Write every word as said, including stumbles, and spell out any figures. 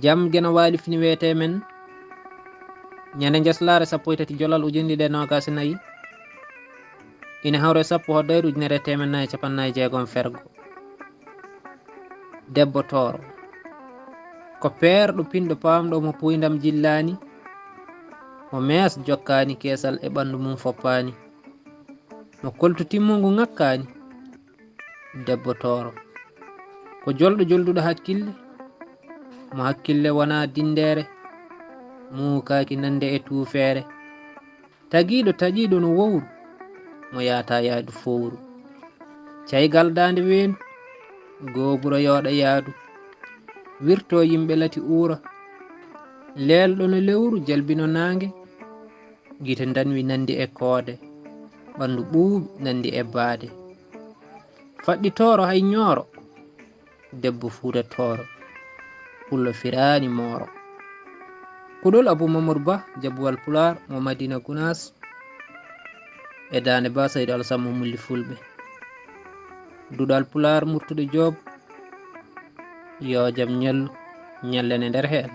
Jam geno waali fini weetee men. Ñande njaslaare sappo e tati jolal ujunɗiɗi e noogaas e nayi. Ina hawre sappo hoddayru ujunere e teemen nayi e capanɗe nayi e jeegom fergo. Debbo tooro. Ko peerɗo pinɗo paamɗo mo puuyndam jillaani. Mo mees jokkaani keesal e ɓanndu mum foppaani. Mo koltu timmungu ŋakkaani. Debbo tooro. Ko jolɗo jolduɗo hakkille. Mo hakkille wonaa dindeere. Muukaaki nande e tuufeere. Tagiiɗo taƴiiɗo no wowru. Mo yaata yaadu fowru. Caygal daande weendu. Gooburo yooɗa yaadu. Wirto yimɓe lati uura. Leelɗo no lewru jalbino naange. Gite ndanwi nandi e koode. Ɓanndu ɓuuɓi nandi e baade. Faɗɗi tooro hay ñooro. Debbo Fuuta tooro. Pullo firaani mooro. Kuɗol Abuu Mamadou Ba, jabuwal Pulaar mo Madiina Gunaas. E daande Ba Saydu Alasan mo Mulli Fulɓe. Duɗal Pulaar Murtuɗo Joob. Yo jam ñallu, ñallene nder heen.